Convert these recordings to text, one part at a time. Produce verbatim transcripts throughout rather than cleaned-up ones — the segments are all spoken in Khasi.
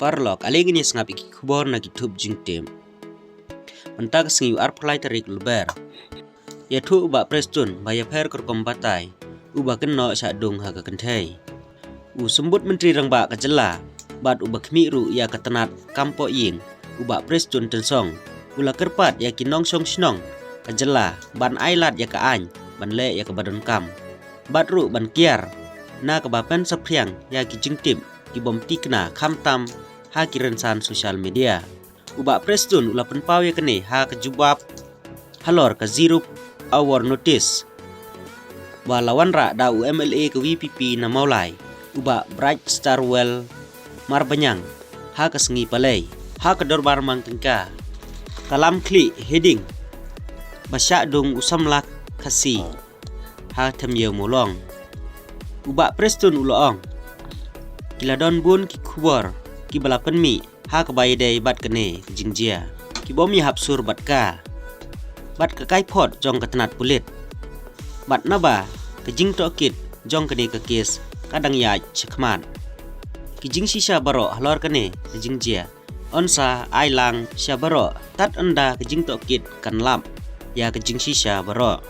Paralok, ale ngin ïa sngap ïa ki khubor na ki thup jingtip. Mynta ka sngi u arphew lai tarik u Lber, ïathuh u Bah Prestone ba ïapher ka rukom batai uba kynnoh shah dung ha ka kynthei. U Symbud Myntri Rangbah ka jylla bad uba khmih ruh ïa ka tnat kam pohïing, u Bah Prestone Tynsong, u la kyrpad ïa ki nongshong shnong ka jylla ban ai lad ïa ka aiñ ban leh ïa kaba donkam, bad ruh ban kiar na kaba pynsaphriang ïa ki jingtip ki bym tikna khamtam ha ki rynsan social media. U Bah Prestone u la pynpaw ïa kane ha ka jubab halor ka zero hour notice ba la wanrah da u M L A ka V P P na Mawlai, u Bah Bright Starwell Marbaniang, ha ka sngi Palei, ha ka dorbar mang tyngka. Ka lam khlieh heading: Ba shah dung u samla Khasi ha Them Ïew Mawlong. U Bah Prestone u la ong, ki la don bun ki khubor kiba la pynmih ha kaba ïadei bad kane ka jingjia, ki bym ïahap sur bad ka, bad ka kaiphod jong ka tnat pulit, bad naba ka jingtohkit jong kane ka kes ka dang ïaid shakhmat. Ki jingshisha baroh halor kane ka jingjia yn sa ai lang sha baroh tad ynda ka jingtohkit kan lap ïa ka jingshisha baroh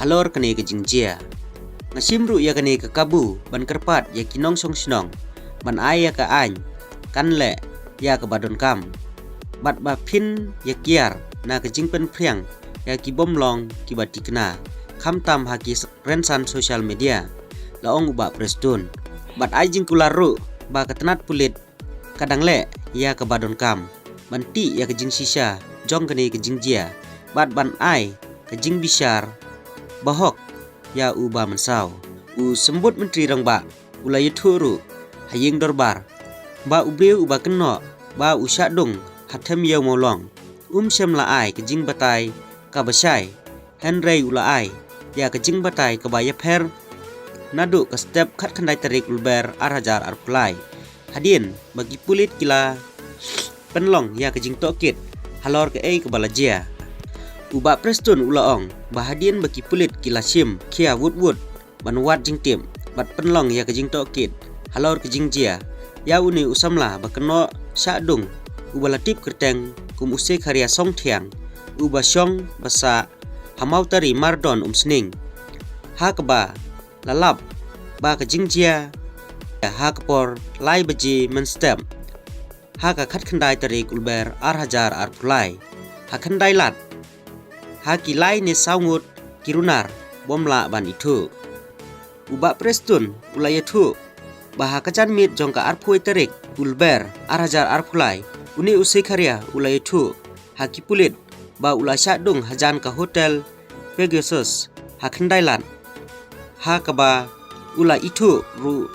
halor kane ka jingjia. Nga shim ruh ïa kane ka kabu ban kyrpad ïa ki nongshong shnong ban ai ïa ka aiñ kan leh ïa kaba donkam, bad ba phin ïa kiar na ka jingpynphriang ïa ki bym long kiba tikna khamtam ha ki rynsan social media, la ong u Bah Prestone. Bad ai jingkular ruh ba ka tnat pulit ka dang leh ïa kaba donkam ban tih ïa ka jingshisha jong kane ka jingjia, bad ban ai ka jingbishar bahok ïa u Bah Mynsaw. U Symbud Myntri Rangbah u la ïathuh ruh ha ïing dorbar ba u briew uba kynnoh ba u shah dung ha Them Ïew Mawlong um shym la ai ka jingbatai kaba shai, hynrei u la ai ïa ka jingbatai kaba ïapher naduh ka step khatkhyndai tarik u Lber ar hajar arphew lai, hadien ba ki pulit ki la pynlong ïa ka jingtohkit halor kaei kaba la jia. U Bah Prestone u la ong ba hadien ba ki pulit ki la shim khia wut wut ban wad jingtip bad pynlong ïa ka jingtohkit halor ka jingjia ïa une u samla ba kynnoh shah dung uba la tip kyrteng kum u Sekharia Songthiang, uba shong ba sah ha Mawtari Mardon Umsning, ha kaba la lap ba ka jingjia ha ka por lai baje mynstep ha ka khatkhyndai tarik u Lber ar hajar arphew lai, ha khyndai lad ha ki lai ne saw ngut ki runar bym lah ban ithuh. U Bah Prestone u la ïathuh ba ha ka janmiet jong ka arphew tarik u Lber ar hajar arphew lai, une u Sekharia u la ïathuh ha ki pulit ba u la shah dung hajan ka Hotel Pegasus ha khyndai lad, ha kaba u la ithuh ruh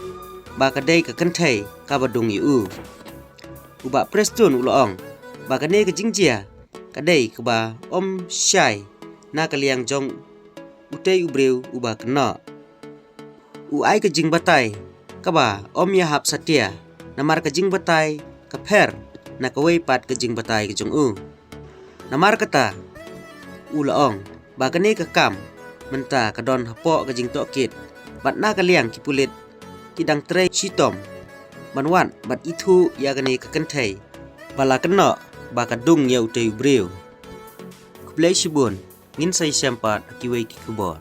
ba ka dei ka kynthei kaba dung ïa u. U Bah Prestone u la ong ba kane ka jingjia ka dei kaba ym shai na ka liang jong utei u briew uba kynnoh. U ai ka jingbatai kaba ym ïahap satia, namar ka jingbatai ka pher na kawei pat ka jingbatai ka jong u. Namar kata u la ong ba kane ka kam mynta ka don hapoh ka jingtohkit, bad na ka liang ki pulit ki dang trei shitom ban wad bad ithuh ïa kane ka kynthei ba la kynnoh ba ka dung ïa utei u briew. Khublei shibun, ngin sa ïashem pat ha kiwei ki khubor.